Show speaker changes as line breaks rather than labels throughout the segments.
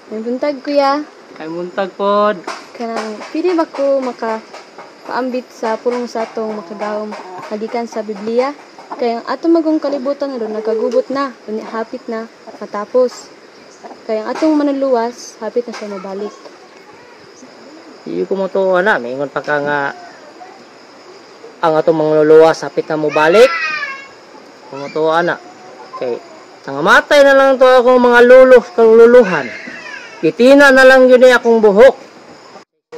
May buntag, kuya.
Kay muntag pod.
Kanang pili ba ko maka paambit sa pulong sa atong makagahom nagikan sa Biblia? Kay ang atong magong kalibutan aron nagkagubot na, unya hapit na matapos. Kay ang atong manluluwas hapit na siya mobalik.
Di ko mo to ana, maingon pa ka nga ang atong manluluwas hapit na mobalik. Kung mo ana kay nangamatay na lang to akong mga lulo kaluluhan. Gitina na lang yun akong buhok.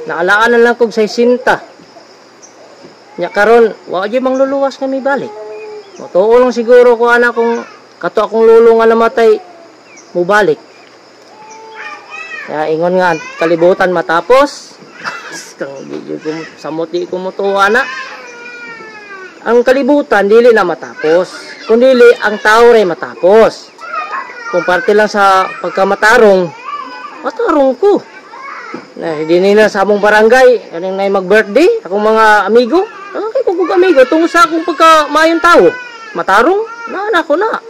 Naalaan na lang kog 60. Nya karon wa gyud mangluluwas kami balik. Motuo lang siguro ko ana kung kato akong lulo nga namatay mobalik. Kaya ingon nga kalibutan matapos. Kang di ko samot, di ko motuo ana. Ang kalibutan dili na matapos, kundili ang tao ray matapos. Kung parte lang sa pagkamatarong, matarong ko. Na hindi nila sa among barangay, kaning nay mag-birthday, akong mga amigo, ang kay kog amigo tungod sa akong pagka maayong tao. Matarong, na na ko na.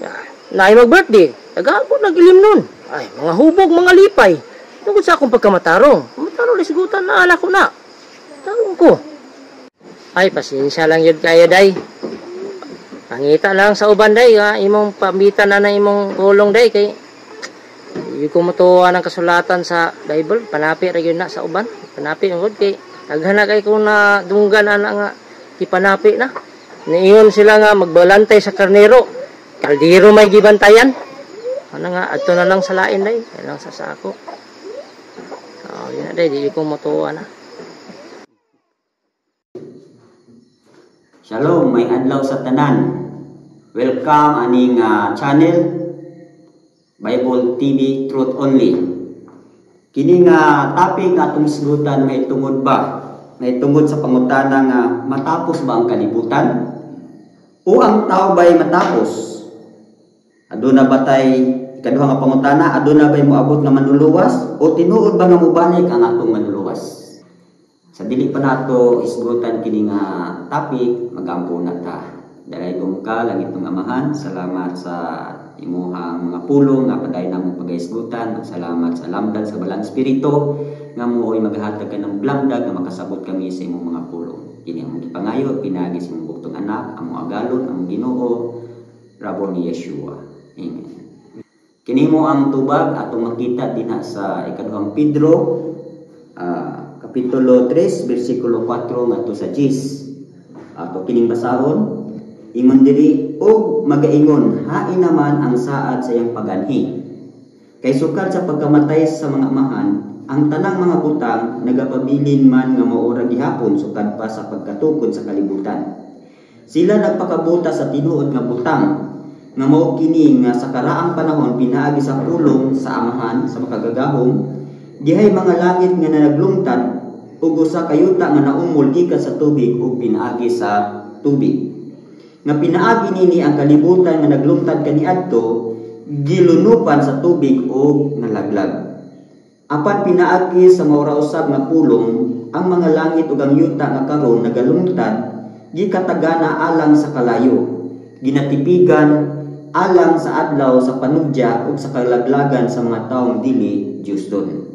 Ya, naay mag-birthday, tagaan ko nagilim nun. Ay, mga hubog, mga lipay. Tungod sa akong pagkamatarong. Matarong lisgutan na ala ko na. Tarong ko. Ay, pasensya lang yun kayo, day. Pangita lang sa uban, day. Ha? Imong pambitan na na imong pulong, day. Kay, hindi ko matuwa ng kasulatan sa Bible. Panapi ra yun na sa uban. Panapi yun, kay, daghan na kay kung na dunggan ana nga ipanapi na. Niingon sila nga magbalantay sa karnero. Kaldero may gibantayan. Ano nga, adto na lang sa lain, day. Kaya lang sa sako. Oh, yun na, day. Di ko matuwa na.
Shalom, may adlaw sa tanan. Welcome aning channel Bible TV Truth Only. Kini nga topic atong isgutan may tungod ba? May tungod sa pangutana nga matapos ba ang kalibutan? O ang tao ba'y matapos? Aduna ba tay ikaduha nga pangutana, aduna ba'y moabot nga manluluwas o tinuod ba nga mobalik ang atong manluluwas? Sa dili pa nato isgutan kini nga topic, magampo na ta. Dalaygong ka langit ng Amahan, salamat sa imuhang mga pulong nga padayon namong pagaisgutan. Salamat sa lamdan sa Balang Espiritu nga mooy maghatag ka ng blamdag nga makasabot kami sa imong mga pulong. Kini among gipangayo pinaagi sa imong buktong anak, among agalon, among Ginoo, Raboni Yeshua. Amen. Kini mo ang tubag atong makita dinha sa ikaduhang Pedro Kapitulo 3, versikulo 4 ngadto sa 10. Ato kining basahon, ingon diri og magaingon, hain naman ang saad sa iyang paganhi. Kay sukad sa pagkamatay sa mga amahan, ang tanang mga butang nagapabilin man nga maura gihapon sukad pa sa pagkatukod sa kalibutan. Sila nagpakabuta sa tinuod nga butang nga mao kini nga sa karaang panahon pinaagi sa pulong sa amahan sa makagagahom, dihay mga langit nga naglungtad ug usa ka yuta nga naumol gikan sa tubig ug pinaagi sa tubig. Nga pinaagi nini ang kalibutan nga naglungtad kaniadto gilunupan sa tubig ug nalaglag. Apan pinaagi sa maura usab nga pulong ang mga langit ug ang yuta nga karon nagalungtad gikatagana alang sa kalayo, ginatipigan alang sa adlaw sa panudya ug sa kalaglagan sa mga taong dili Diyosdon.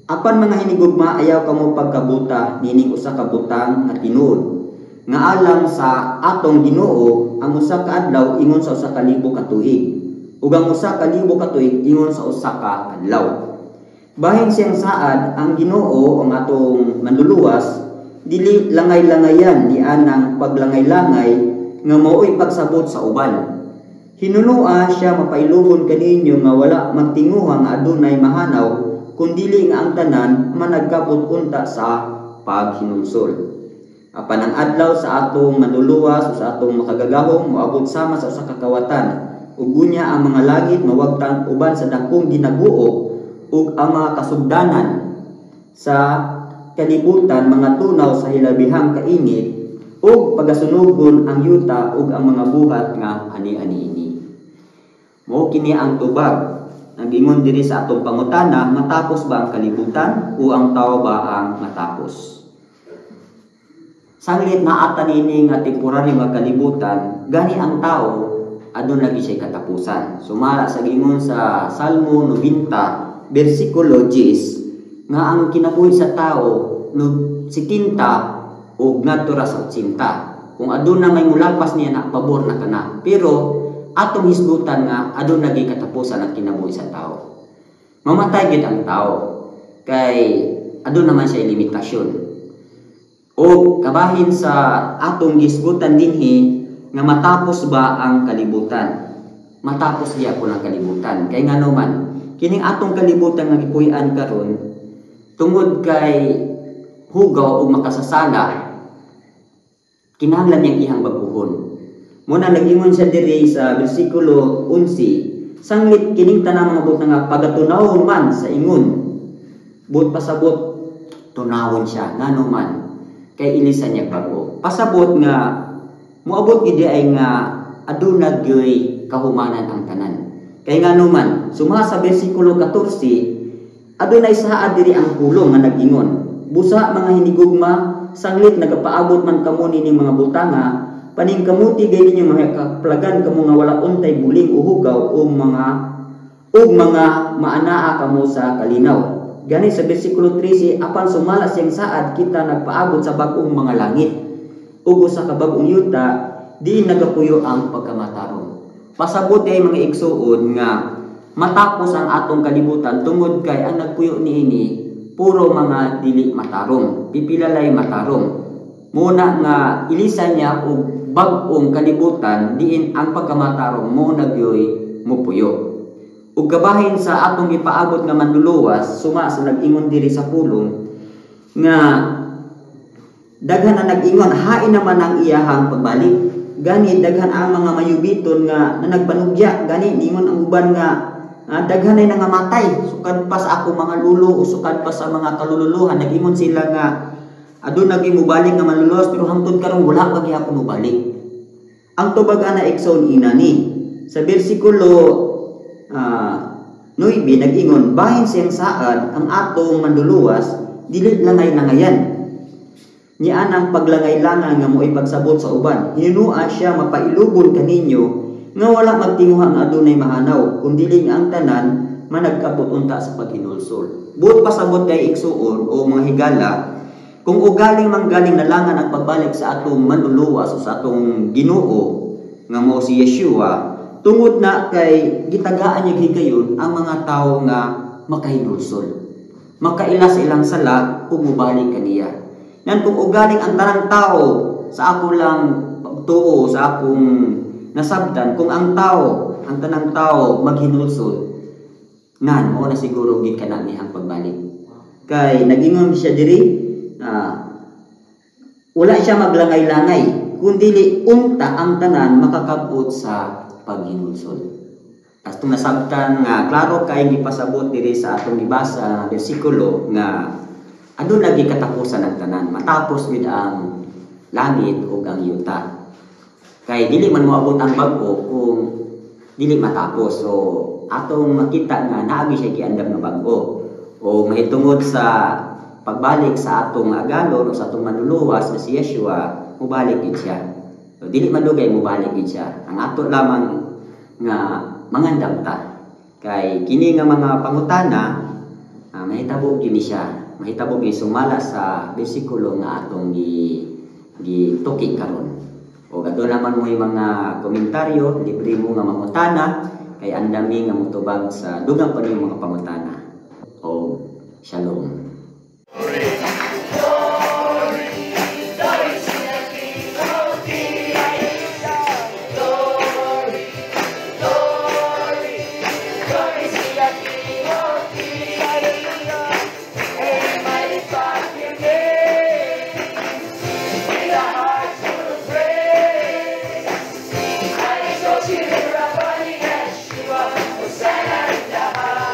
Apan mga hinigugma, ayaw kamo pagkabuta nining usa ka butang nga tinuod nga alang sa atong Ginoo ang usa ka adlaw ingon sa 1,000 ka tuig ug ang 1,000 ka tuig ingon sa usa ka adlaw. Bahin siyang saad ang Ginoo ang atong manluluwas dili langay-langayan ni anang paglangay-langay nga mao'y pagsabot sa uban. Hinunua siya mapailugon kaninyo nga wala magtinguha nga adunay mahanaw kundili nga ang tanan managkabot unta sa paghinulsol. Apan ang adlaw sa atong manluluwas o sa atong makagagahom moabot sama sa usa ka kawatan ug unya ang mga langit mawagtang uban sa dakong ginaguo ug ang mga kasugdanan sa kalibutan mga tunaw sa hilabihang kainit ug pagasunugon ang yuta ug ang mga buhat nga ani-ani ini. Mao kini ang tubag. Nagingon diri sa atong pangutana, matapos ba ang kalibutan o ang tao ba ang matapos? Sanglit na ata nini nga temporary nga kalibutan, gani ang tao aduna lagi siya katapusan. Sumala sa gingon sa Salmo 90 bersikulo 10 nga ang kinabuhi sa tao no 70 o ngadto ra sa 80. Kung aduna may mulapas niya na, pabor na kana. Pero atong hisgutan nga aduna gyud katapusan ang kinabuhi sa tao. Mamatay gyud ang tao kay aduna man siya limitasyon. O kabahin sa atong gisgutan dinhi nga matapos ba ang kalibutan? Matapos gyapon ang kalibutan. Kay ngano man, kining atong kalibutan nga gipuy-an karon tungod kay hugaw o makasasala, kinahanglan niyang iyang baguhon. Muna nag-ingon siya diri sa bersikulo 11, sanglit kining tanang mga butang nga pagatunawon man sa ingon, but pasabot tunawon siya ngano man kay ilisan niya bago. Pasabot nga moabot gid ay nga aduna gyoy kahumanan ang tanan. Kay ngano man, suma sa bersikulo 14, adunay saad diri ang pulong nga nag-ingon, busa mga hinigugma, sanglit nagapaabot man kamo nining mga butanga, paningkamuti gay ninyo mga kaplagan kamo nga wala untay buling o hugaw o mga maanaa kamo sa kalinaw. Gani sa bersikulo 13, apan sumala siyang saad kita nagpaabot sa bag-ong mga langit ug usa ka bag-ong yuta diin nagapuyo ang pagkamatarong. Pasabot ay mga igsuon nga matapos ang atong kalibutan tungod kay ang nagpuyo niini puro mga dili matarong, pipilalay matarong. Muna nga ilisan niya og bag-ong kalibutan diin ang pagkamatarong mo nagyoy mupuyo. Ug gabahin sa atong gipaabot nga manluluwas suma sa nag-ingon diri sa pulong nga daghan ang nag-ingon hain naman ang iyahang pagbalik. Gani daghan ang mga mayubiton nga na nagpanugya, gani ningon ang uban nga daghan ay nangamatay sukad pa sa ako mga lulo o sukad pa sa mga kalululuhan. Nag-ingon sila nga aduna gyud mobalik nga manluluwas pero hangtod karon wala pa gihapon mobalik. Ang tubag ana igsoon inani sa bersikulo 9 nag-ingon, bahin siyang saad ang atong manluluwas dili langay-langayan. Niya ang paglangay-langan nga mo'y pagsabot sa uban. Hinua siya mapailubon kaninyo nga wala magtinguha nga adunay mahanaw, kun dili nga ang tanan managkabot unta sa paghinulsol. Buot pasabot kay igsuon o mga higala, kung ugaling manggaling nalangan ang pagbalik sa atong manluluwas o sa atong Ginoo nga mao si Yeshua, tungod na kay gitagaan niya higayon ang mga tawo nga makahinulsol, makaila sa ilang sala ug mobalik kaniya. Nan kung ugaling ang tanang tao sa ako lang pagtuo, sa akong nasabtan, kung ang tao, ang tanang tao maghinulsol, nan mo na siguro gid kana niyang pagbalik. Kay nag-ingon siya diri, wala siya maglangay-langay, kundili unta ang tanan makakabot sa paghinulsol. Atong nasabtan nga klaro kay gipasabot diri sa atong gibasa bersikulo nga aduna lagi katapusan ang tanan, matapos gid ang langit ug ang yuta. Kay dili man moabot ang bag-o kung dili matapos. So atong makita nga naagi siya giandam nga bag-o o mahitungod sa pagbalik sa atong agalon o sa atong manluluwas na si Yeshua, mobalik gid siya. So, dili madugay mobalik gid siya. Ang ato lamang nga mangandam ta kay kini nga mga pangutana mahitabo gini siya. Mahitabo gini sumala sa bersikulo nga atong gituki karon. O adto naman mo yung mga komentaryo, libre mo nga mangutana kay andami nga motubag sa dugang pa niyong mga pangutana. O shalom.
Glory.